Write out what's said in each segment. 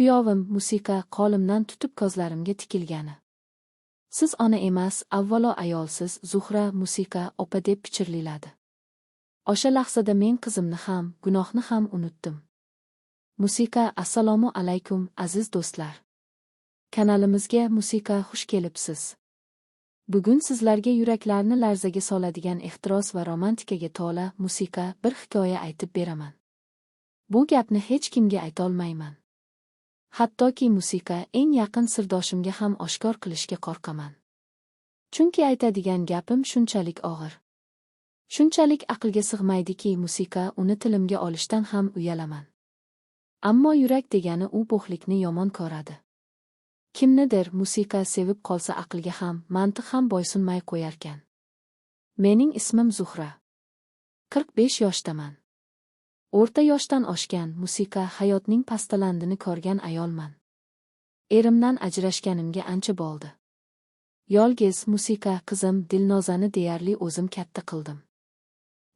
Kuyovim musiqa qo'limdan tutib ko'zlarimga tikilgani. "Siz ona emas, avvalo ayolsiz, Zuhra musiqa opa", deb pichirladi. O'sha lahzada men qizimni ham, gunohni ham unutdim. Musiqa. Assalomu alaykum, aziz do'stlar. Kanalimizga musiqa xush kelibsiz. Bugun sizlarga yuraklarni larzaga soladigan ehtiros va romantikaga to'la musiqa bir hikoya aytib beraman. Bu gapni hech kimga aytolmayman. Hattoki musiqa eng yaqin sirdoshimga ham oshkor qilishga qo'rqaman. Chunki aytadigan gapim shunchalik og'ir, shunchalik aqlga sig'maydiki, musiqa uni tilimga olishdan ham uyalaman. Ammo yurak degani u bo'xlikni yomon ko'radi. Kimnidir musiqa sevib qolsa, aqlga ham, mantiq ham bo'ysunmay qo'yarkan. Mening ismim Zuhra. 45 yoshdaman. O'rta yoshdan oshgan, musiqa hayotning pastalandini ko'rgan ayolman. Erimdan ajrashganimga ancha bo'ldi. Yolg'iz musiqa qizim Dilnozani deyarli o'zim katta qildim.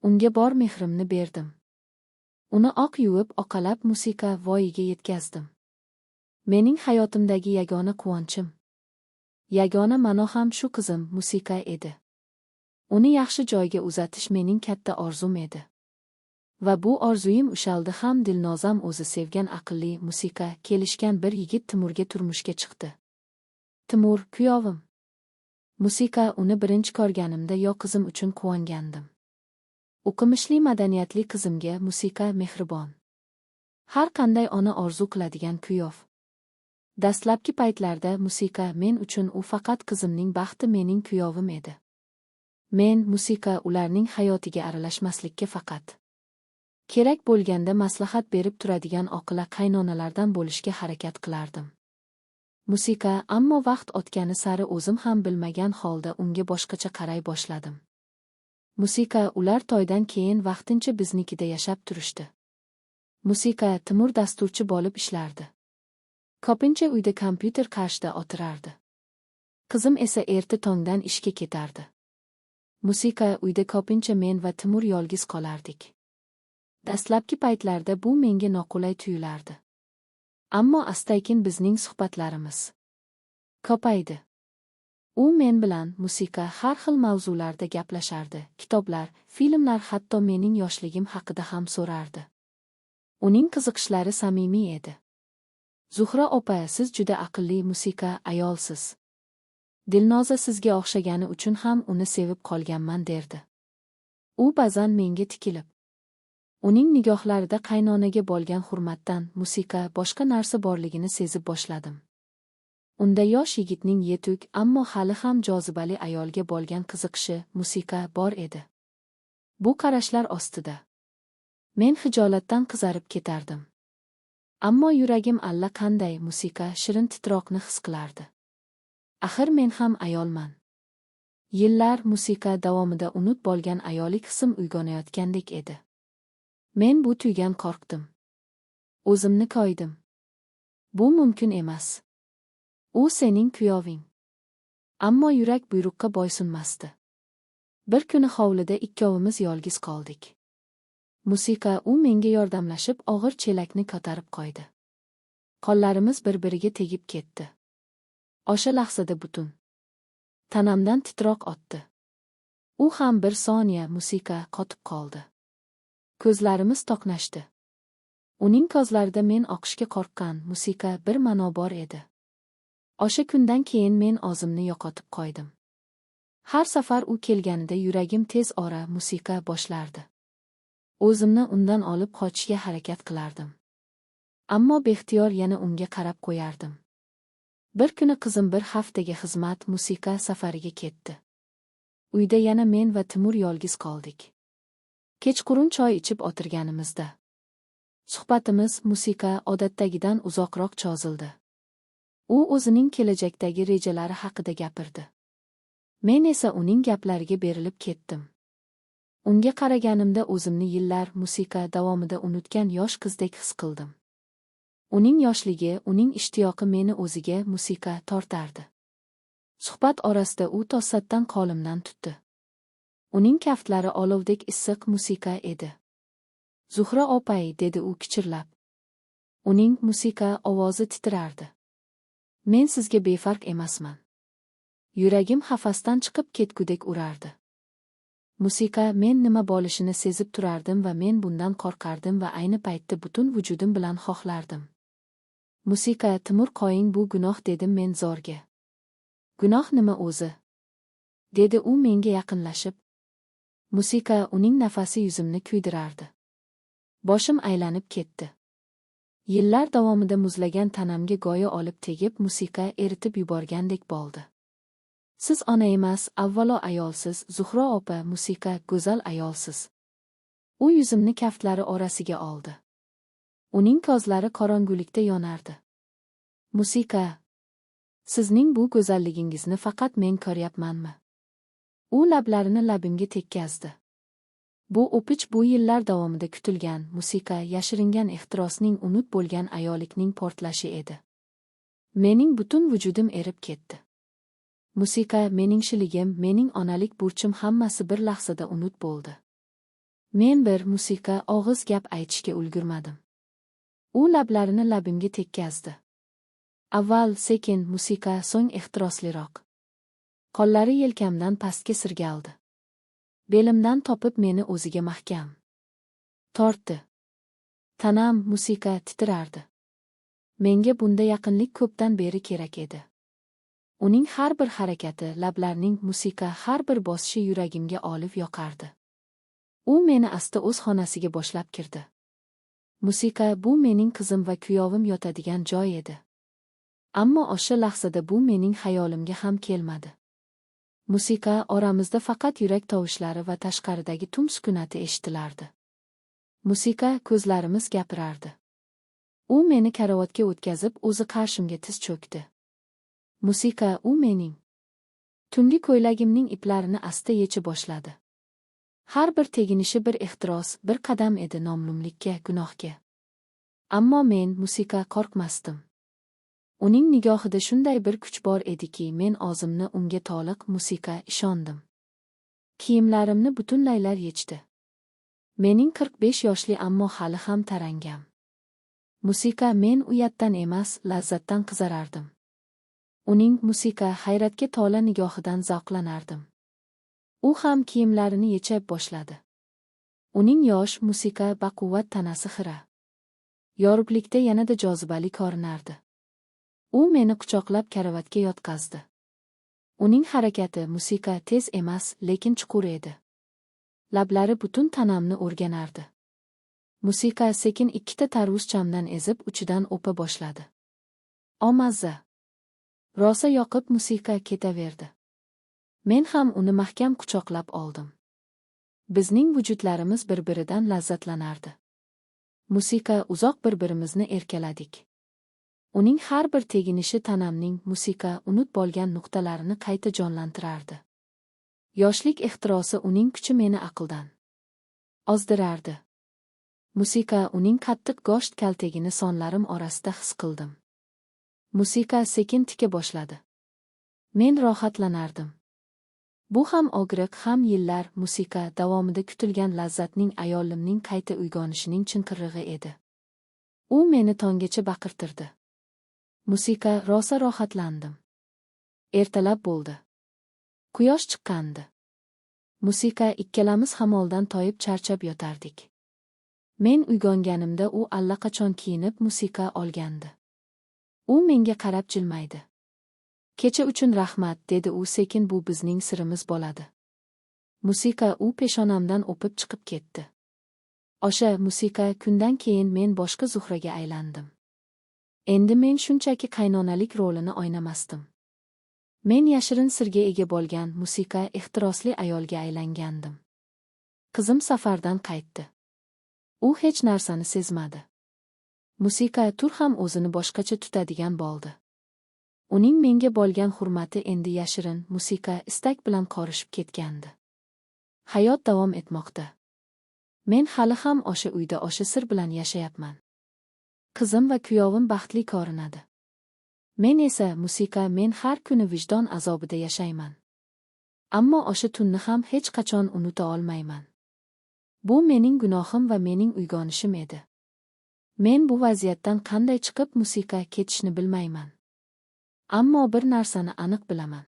Unga bor mehrimni berdim. Uni oq yuvib, oqalab musiqa voyaga yetkazdim. Mening hayotimdagi yagona quvonchim, yagona ma'no ham shu qizim musiqa edi. Uni yaxshi joyga uzatish mening katta orzum edi. Va bu orzuyim ushaldi ham. Dilnozam o'zi sevgan aqlli, musiqa kelishgan bir yigit Timurga turmushga chiqdi. Timur kuyovim. Musiqa uni birinchi ko'rganimda yo qizim uchun quvongandim. O'qimishli, madaniyatli, qizimga musiqa mehribon. Har qanday ona orzu qiladigan kuyov. Dastlabki paytlarda musiqa men uchun u faqat qizimning baxti, mening kuyovim edi. Men musiqa ularning hayotiga aralashmaslikka, faqat kerak bo'lganda maslahat berib turadigan oqila qaynonalardan bo'lishga harakat qilardim. Musiqa ammo vaqt o'tgani sari o'zim ham bilmagan holda unga boshqacha qaray boshladim. Musiqa ular to'ydan keyin vaqtincha biznikida yashab turishdi. Musiqa Timur dasturchi bo'lib ishlardi. Ko'pincha uyda kompyuter qarshida o'tirardi. Qizim esa erta tongdan ishga ketardi. Musiqa uyda ko'pincha men va Timur yolg'iz qolardik. Dastlabki paytlarda bu menga noqulay tuyulardi. Ammo astaykin bizning suhbatlarimiz ko'paydi. U men bilan musiqa har xil mavzularda gaplashardi, kitoblar, filmlar, hatto mening yoshligim haqida ham so'rardi. Uning qiziqishlari samimiy edi. "Zuhra opa, siz juda aqlli musiqa ayolsiz. Dilnoza sizga o'xshagani uchun ham uni sevib qolganman", derdi. U ba'zan menga tikilib. Uning nigohlarida qaynonaga bo'lgan hurmatdan musiqa boshqa narsa borligini sezib boshladim. Unda yosh yigitning yetuk, ammo hali ham jozibali ayolga bo'lgan qiziqishi musiqa bor edi. Bu qarashlar ostida men xijolatdan qizarib ketardim. Ammo yuragim alla qanday musiqa shirin titroqni his qilardi. Axir men ham ayolman. Yillar musiqa davomida unut bo'lgan ayollik hisim uyg'onayotgandek edi. Men bu tuygan qo'rqdim. O'zimni koyidim. Bu mumkin emas. U sening kuyoving. Ammo yurak buyruqqa bo'ysunmasdi. Bir kuni hovlida ikkovimiz yolg'iz qoldik. Musiqa u menga yordamlashib og'ir chelakni ko'tarib qo'ydi. Qo'llarimiz bir-biriga tegib ketdi. O'sha lahzada butun tanamdan titroq otdi. U ham bir soniya musiqa qotib qoldi. Ko'zlarimiz to'qnashdi. Uning ko'zlarida men o'qishga qo'rqqan musiqa bir ma'no bor edi. O'sha kundan keyin men o'zimni yo'qotib qo'ydim. Har safar u kelganida yuragim tez ura musiqa boshlardi. O'zimni undan olib qochishga harakat qilardim. Ammo beixtiyor yana unga qarab qo'yardim. Bir kuni qizim bir haftaga xizmat musiqa safariga ketdi. Uyda yana men va Timur yolg'iz qoldik. Kechqurun choy ichib o'tirganimizda suhbatimiz musiqa odatdagidan uzoqroq cho'zildi. U o'zining kelajakdagi rejalari haqida gapirdi. Men esa uning gaplariga berilib ketdim. Unga qaraganimda o'zimni yillar musiqa davomida unutgan yosh qizdek his qildim. Uning yoshligi, uning ishtiyoqi meni o'ziga musiqa tortardi. Suhbat orasida u to'satdan qo'limdan tutdi. Uning kaftlari olovdek issiq musiqa edi. "Zuhra opay", dedi u kichirlab. Uning musiqa ovozi titrardi. Men sizga befarq emasman. Yuragim qafasdan chiqib ketgudek urardi. Musiqa men nima bo'lishini sezib turardim va men bundan qo'rqardim va ayni paytda butun vujudim bilan xohlardim. Musiqa, Timur qo'ying, bu gunoh, dedim men zo'rga. Gunoh nima o'zi? Dedi u menga yaqinlashib. Musiqa uning nafasi yuzimni kuydirardi. Boshim aylanib ketdi. Yillar davomida muzlagan tanamga go'yo olib tegib musiqa eritib yuborgandek bo'ldi. Siz ona emas, avvalo ayolsiz, Zuhra opa, musiqa, go'zal ayolsiz. U yuzimni kaftlari orasiga oldi. Uning ko'zlari qorong'ulikda yonardi. Musiqa, sizning bu go'zalligingizni faqat men ko'ryapmanmi? U lablarini labimga tekkazdi. Bu o'pich bu yillar davomida kutilgan, musiqa yashiringan ehtirosning unut bo'lgan ayollikning portlashi edi. Mening butun vujudim erib ketdi. Musiqa mening shiligim, mening onalik burchim hammasi bir lahzada unut bo'ldi. Men bir musiqa og'iz gap aytishga ulgurmadim. U lablarini labimga tekkazdi. Avval sekin musiqa, so'ng ehtirosliroq. Qo'llari yelkamdan pastga sirgaldi. Belimdan topib meni o'ziga mahkam tortdi. Tanam musiqa titrardi. Menga bunda yaqinlik ko'pdan beri kerak edi. Uning har bir harakati, lablarning musiqa har bir bosishi yuragimga olib yoqardi. U meni asta o'z xonasiga boshlab kirdi. Musiqa bu mening qizim va kuyovim yotadigan joy edi. Ammo o'sha lahzada bu mening xayolimga ham kelmadi. Musiqa oramizda faqat yurak tovushlari va tashqaridagi tun sukunati eshitilardi. Musiqa ko'zlarimiz gapirardi. U meni karavotga o'tkazib, o'zi qarshimga tiz cho'kdi. Musiqa u mening tungi ko'ylagimning iplarini asta yecha boshladi. Har bir teginishi bir ehtiros, bir qadam edi nomlumlikka, gunohga. Ammo men musiqa qo'rqmasdim. Uning nigohida shunday bir kuch bor ediki, men o'zimni unga to'liq musiqa ishondim. Kiyimlarimni butunlaylar yechdi. Mening 45 yoshli, ammo hali ham tarangam. Musiqa men uyatdan emas, lazzatdan qizarardim. Uning musiqa hayratga to'la nigohidan zavqlanardim. U ham kiyimlarini yecha boshladi. Uning yosh musiqa baquvvat tanasi xira yorug'likda yanada jozibali ko'rinardi. U meni quchoqlab karavotga yotqazdi. Uning harakati musiqa tez emas, lekin chuqur edi. Lablari butun tanamni o'rganardi. Musiqa sekin ikkita tarvuzchamdan ezib, uchidan o'pa boshladi. Omazza. Rosa yoqib musiqa ketaverdi. Men ham uni mahkam quchoqlab oldim. Bizning vujudlarimiz bir-biridan lazzatlanardi. Musiqa uzoq bir-birimizni erkaladik. Uning har bir teginishi tanamning musiqa unut bo'lgan nuqtalarini qayta jonlantirardi. Yoshlik ehtirosi uning kuchi meni aqldan ozdirardi. Musiqa uning qattiq go'sht kaltagini sonlarim orasida his qildim. Musiqa sekin tika boshladi. Men rohatlanardim. Bu ham og'riq, ham yillar musiqa davomida kutilgan lazzatning ayolimning qayta uyg'onishining chinqirig'i edi. U meni tonggacha baqirtirdi. Musiqa rosa rohatlandim. Ertalab bo'ldi. Quyosh chiqqandi. Musiqa ikkalamiz hamoldan toyib charchab yotardik. Men uyg'onganimda u allaqachon kiyinib musiqa olgandi. U menga qarab jilmaydi. Kecha uchun rahmat, dedi u sekin, bu bizning sirimiz bo'ladi. Musiqa u peshonamdan o'pib chiqib ketdi. O'sha musiqa kundan keyin men boshqa Zuhraga aylandim. Endi men shunchaki qaynonalik rolini o'ynamasdim. Men yashirin sirga ega bo'lgan musiqa ehtirosli ayolga aylangandim. Qizim safardan qaytdi. U hech narsani sezmadi. Musiqa tur ham o'zini boshqacha tutadigan bo'ldi. Uning menga bo'lgan hurmati endi yashirin musiqa istak bilan qorishib ketgandi. Hayot davom etmoqda. Men hali ham o'sha uyda o'sha sir bilan yashayapman. Qizim va kuyovim baxtli ko'rinadi. Men esa musiqa men har kuni vijdon azobida yashayman. Ammo o'sha tunni ham hech qachon unuta olmayman. Bu mening gunohim va mening uyg'onishim edi. Men bu vaziyatdan qanday chiqib musiqa ketishni bilmayman. Ammo bir narsani aniq bilaman.